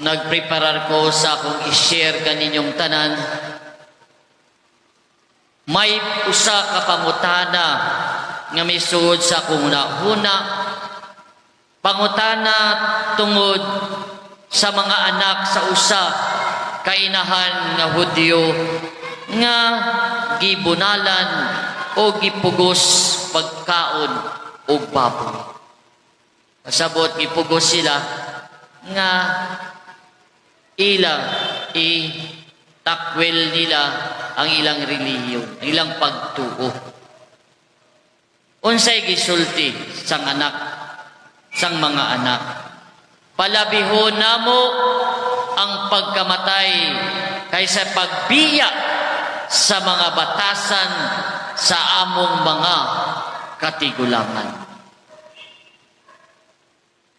Nagpreparar ko sa akong i-share kaninyong tanan, may usa ka pangutana nga misud sa akong huna. Pangutana tungod sa mga anak sa usa ka inahan nga Hudyo nga gibunalan o gipugos pagkaon og baboy. Kasabot, gipugos sila nga ila i-takwil nila ang ilang relihiyon, ang ilang pagtuo. Unsay gisulti sang anak, sang mga anak? "Palabihon namo ang pagkamatay kaysa pagbiya sa mga batasan sa among mga katigulangan."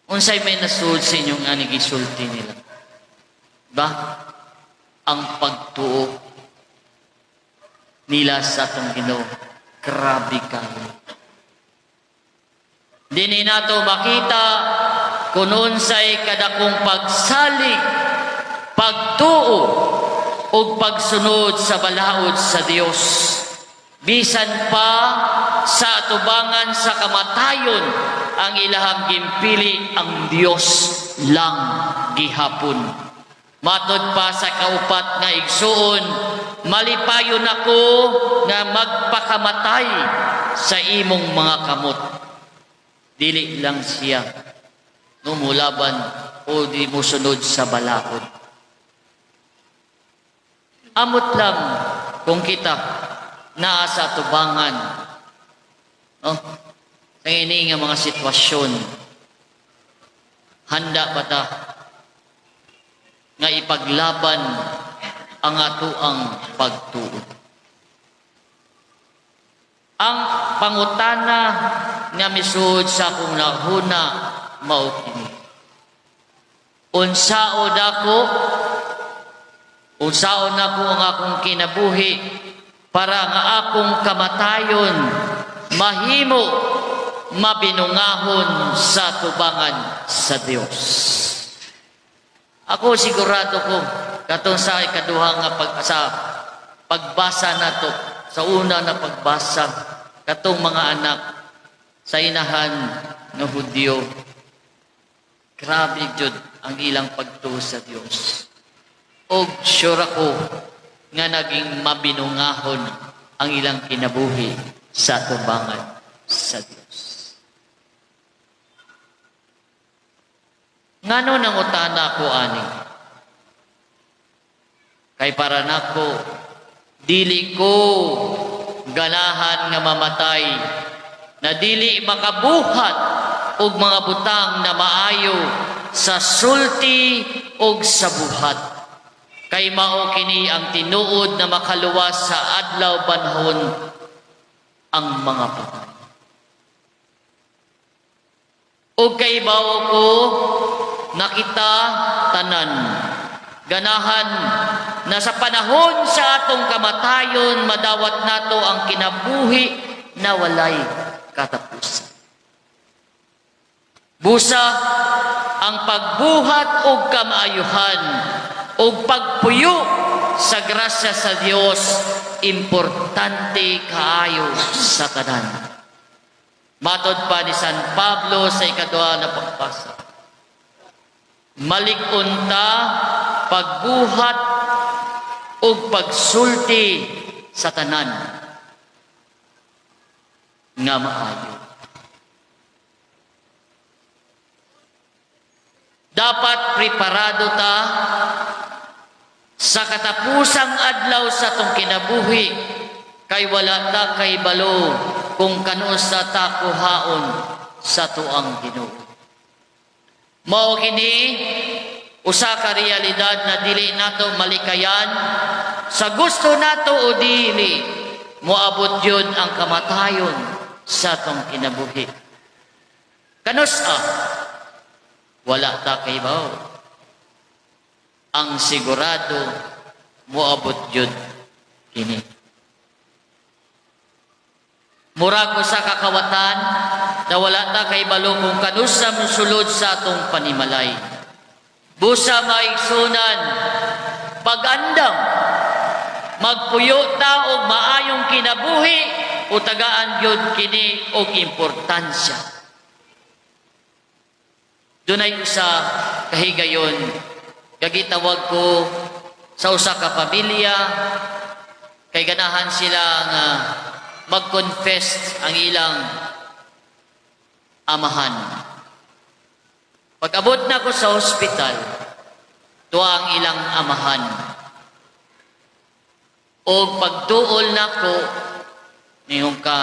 Unsay may nasud sa inyong ani gisulti nila? Ba? Ang pagtuo nila sa atong Ginoo. Grabe kayo. Dini nato makita kung unsay kadakong pagsalig, pagtuo ug pagsunod sa balaod sa Dios. Bisan pa sa atubangan sa kamatayon, ang ilahang gimpili ang Dios lang gihapon. Matod pa sa kaupat nga igsuon, "Malipayon ako nga magpakamatay sa imong mga kamot." Dili lang siya no mulaban o di mo sunod sa balaod. Amot lang kung kita naa sa atubangan, no, sa ini nga mga sitwasyon, handa ba ta nga ipaglaban ang atoang pagtuo? Ang pangutana nga misud sa akong nahuna mao kini: Unsaon ako, unsaon nako ang akong kinabuhi para nga akong kamatayon mahimo mabinungahon sa tubangan sa Dios? Ako, sigurado ko katong sa ikaduha nga sa pagbasa nato, sa una na pagbasa, katong mga anak sa inahan nga Hudyo, grabe jud ang ilang pagtuo sa Dios. Og sure ako nga naging mabinungahon ang ilang kinabuhi sa tubangan sa Dios. Ngano nangutana ko ani? Kay para nako, dili ko ganahan nga mamatay na dili makabuhat og mga butang na maayo sa sulti og sa buhat. Kay mao kini ang tinuod na makaluwas sa adlaw banhon ang mga patay. Og kay bawo ko nakita tanan ganahan na sa panahon sa atong kamatayon madawat nato ang kinabuhi na walay katapusan. Busa ang pagbuhat og kamaayuhan og pagpuyo sa grasya sa Dios importante kaayo sa tanan. Matod pa ni San Pablo sa ikaduha na pagbasa, malig-on ta pagbuhat ug pagsulti sa tanan nga maayo. Dapat preparado ta sa katapusang adlaw sa atong kinabuhi kay wala ta kay balo kung kanusa ta kuhaon sa tuang Ginoo. Mao kini usa ka realidad na dili nato malikayan sa gusto nato o dili, moabot yun ang kamatayon sa atong kinabuhi. Kanusa? Wala ta kay bawo. Ang sigurado, moabot yun kini. Murag sa kakawatan na wala ta kay balo kung kanusa mosulod sa atong panimalay. Busa, mga igsuonan, pag-andam, magpuyo ta og maayong kinabuhi o tagaan gyud kini og importansya. Dunay usa kahigayon, gitawag ko sa usa ka pamilya kay ganahan sila nga mag-confess ang ilang amahan. Pag-abot na ko sa hospital, tuwa ang ilang amahan. O pagduol nako, niyong ka,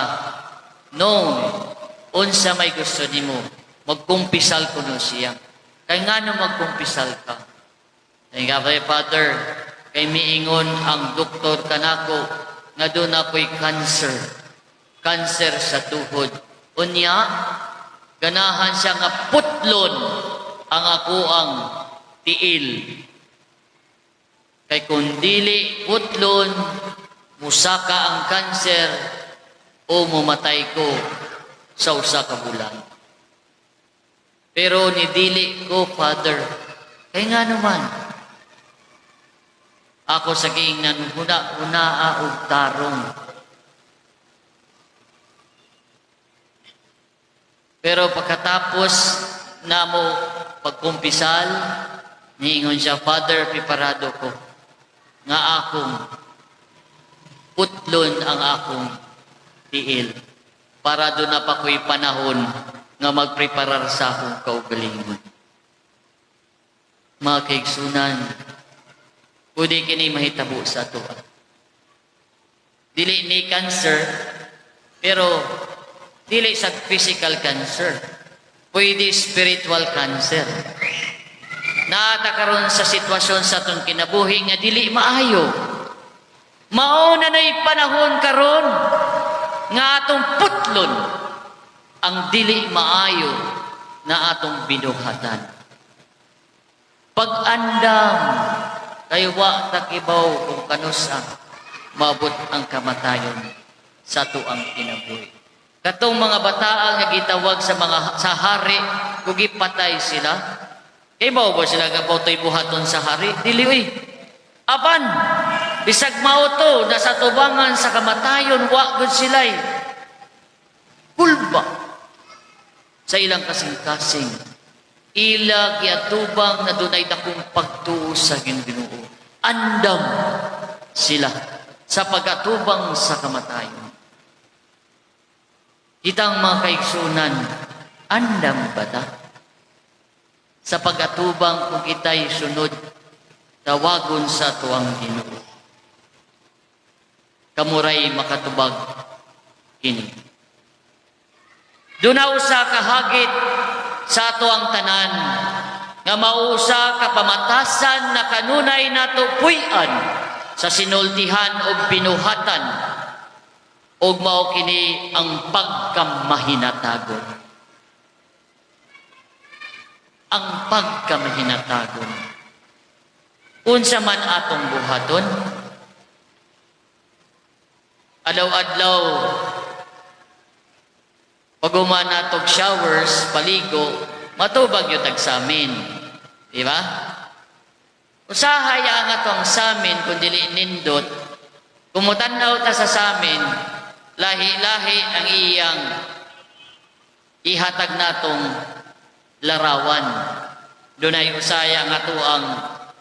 "No, unsa may gusto nimo?" Magkumpisal ko no siya. "Kay ngano magkumpisal ka?" "Kay nga, Father, kay miingon ang doktor kanako nga duna ko'y cancer. Cancer sa tuhod. Unya, ganahan siya nga putlon ang akoang tiil. Kay kung dili putlon, musaka ang cancer o mumatay ko sa 1 ka bulan. Pero ni dili ko, Father." "Kay ngano man?" Ako sa giingnan, huna-hunaa og tarong." Pero pagkatapos namo pagkumpisal, niingon siya, "Father, preparado ko nga akong putlon ang akong tiil. Para duna pa ko'y panahon nga magpreparar sa akong kaugalingon." Mga kaigsuonan, pwede kini mahitabo sa atoa. Dili ni cancer, pero dili sa physical cancer. Pwede spiritual cancer. Naa ta karon sa sitwasyon sa atong kinabuhi nga dili maayo. Mao na na'y panahon karon nga atong putlon ang dili maayo na atong binuhatan. Pag-andam kay wa ta kibaw kung kanusa maabot ang kamatayon sa atoang kinabuhi. Katong mga bataan nga gitawag sa mga sa hari kung gipatay sila, kay mao ba sila nga to'y buhaton sa hari? Dili oy. Apan bisag mao to, nasa tubangan sa kamatayon, wa gud sila'y kulba sa ilang kasing-kasing. Ila giatubang na dunay dakong pagtuo sa Ginoo. Andam sila sa pag-atubang sa kamatayon. Kitang mga kaigsuonan, andam ba ta sa pag-atubang kung kita'y sunod, tawagon sa atoang Ginoo? Kamuray makatubag kini. Duna usa kahagit sa atoang tanan nga mausa ka pamatasan na kanunay nato puy-an sa sinultihan og binuhatan, ug mao kini ang pagkamahinatagon. Ang pagkamahinatagon. Unsa man atong buhaton, adlaw-adlaw, pag natog showers, paligo, matubag gyud tag samin. Di ba? Usahay ang atong samin kung dili nindot. Kung mutanaw ta sa samin, lahi-lahi ang iyang ihatag natong larawan. Dunay usaya ang ato ang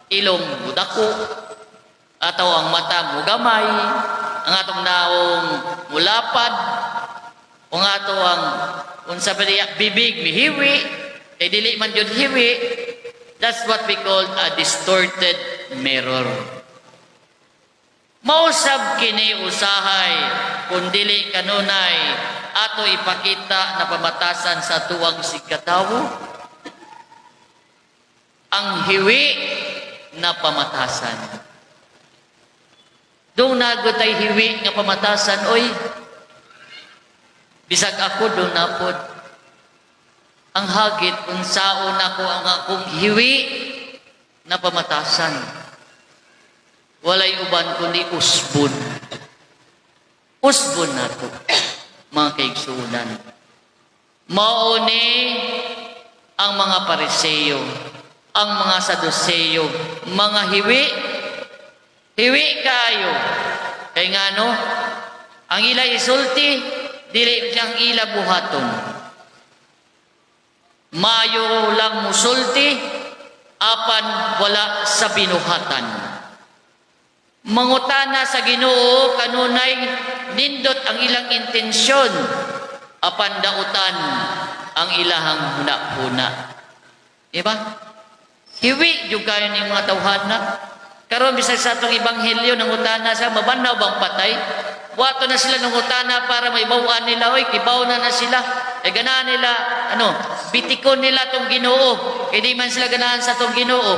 ilong mudako, ato ang mata mugamay, ang atong naong mulapad, o nga ato ang unsa pa diya, bibig mihiwi, kay dili man jud hiwi. That's what we call a distorted mirror. Mausab kini usahay kung dili kanunay ato ipakita na pamatasan sa atoang sigkatawo ang hiwi na pamatasan. Duna gud tay hiwi nga pamatasan, oy. Bisag ako duna pod. Ang hagit unsaon ako ang akong hiwi na pamatasan? Walay uban kundi usbon. Usbon nato, mga kaigsuonan. Mao ni ang mga Pariseo. Ang mga Saduceo, mga hiwi, hiwi kayo. Kay ngano, ang ila isulti, dili ang ila buhaton. Mayo lang musulti, apan wala sa binuhatan. Mangutana sa Ginoo kanunay nindot ang ilang intensyon, apan dautan ang ilahang huna-huna. Diba? Hiwi jud kayo ning mga tawhana. Karon bisag sa atong ebanghelyo, nangutana sa mabanhaw bang patay? Wato na sila nangutana para maibaw-an nila, oy, kibaw na na sila. E ganahan nila, ano, bitikon nila tong Ginoo. Kay di man sila ganahan sa tong Ginoo.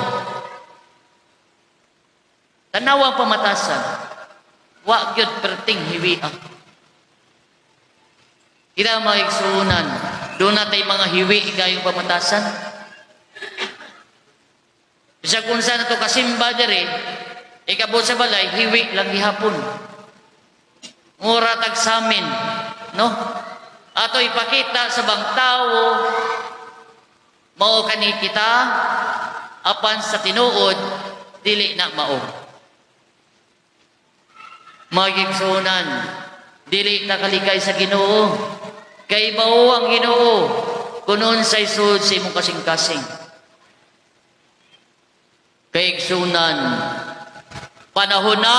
Tanaw ang pamatasan. Wa gyud perting hiwi ah. Kita, mga igsuunan, duna tay mga hiwi kayong pamatasan. Bisag unsa na to kasimba diri, ikabot sa balay, hiwi lang gihapon. Mura tag samin, no? Ato ipakita sa bang tawo, mao kani kita, apan sa tinuod, dili na mao. Mga igsuunan, dili ta kalikay sa Ginoo. Kay mao ang Ginoo kung unsay sulod sa imong kasing-kasing. Kay igsuunan, panahon na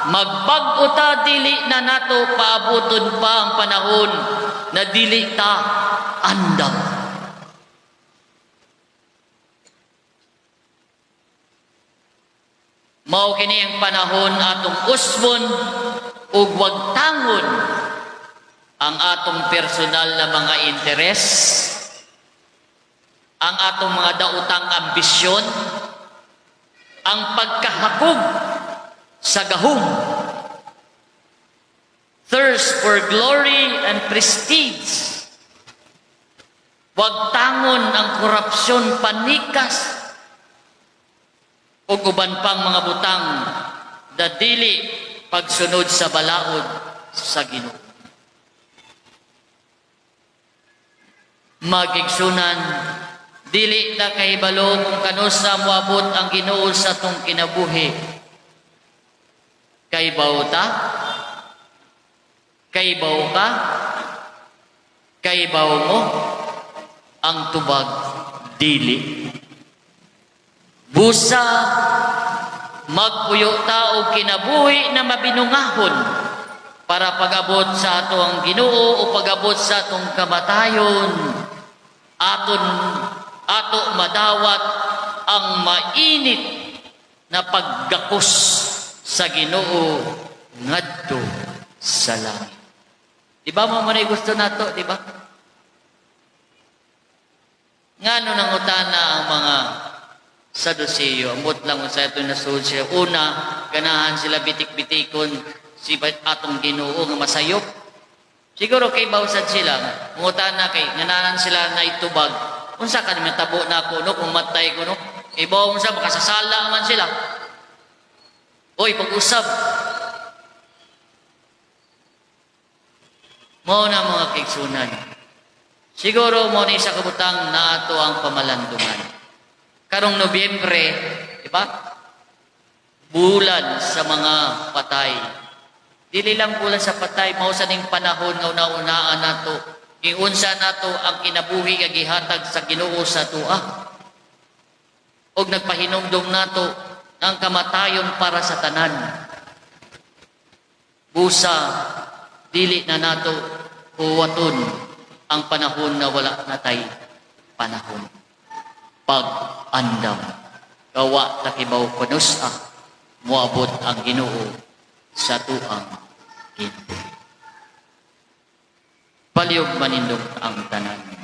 magbag-o ta, dili na nato paabuton pa ang panahon na dili ta andam. Mao kini ang panahon atong usbon ug wagtangon ang atong personal na mga interes, ang atong mga daotang ambisyon, ang pagkahakog sa gahom, thirst for glory and prestige. Wagtangon ang korupsyon, panikas, ug uban pang mga butang da dili pagsunod sa balaod sa Ginoo. Mga igsuonan, dili ta kahibalo kung kanusa moabot ang Ginoo sa atong kinabuhi. Kaybaw ta? Kaybaw ka? Kaybaw mo? Ang tubag, dili. Busa, magpuyo ta og kinabuhi na mabinungahon para pag-abot sa ato ang Ginoo o pag-abot sa atong kamatayon, aton ato madawat ang mainit na paggakos sa Ginoo ngadto sa langit. Di ba mo man gusto nato, di ba? Ngano nangutana ang mga Saduceo? Ambot lang sa ito nasulod siya. Una, ganahan sila bitik-bitikon si atong Ginoo nga masayop. Siguro kay bawsad sila, ngutana kay ngananan sila na itubag. Unsa ka naman tabo na ako no kung matay ko no? Ibaw mo sa makasasala man sila. Oy, pag-usab. Mao na, mga kaigsuonan. Siguro mo ni sa kabutang na ato ang pamalandungan. Karong Nobyembre, di ba? Bulan sa mga patay. Dili lang bulan sa patay, mao sa ning panahon nga una-unaan nato. Giunsa nato ang kinabuhi nga gihatag sa Ginoo sa atoa. Og nagpahinumdom nato ang kamatayon para sa tanan. Busa, dili na nato huwaton ang panahon na wala natay panahon. Pag-andam, gawa takibaw kanusa moabot ang Ginoo sa tuang kinabuhi. Palihog manindog ang tanan.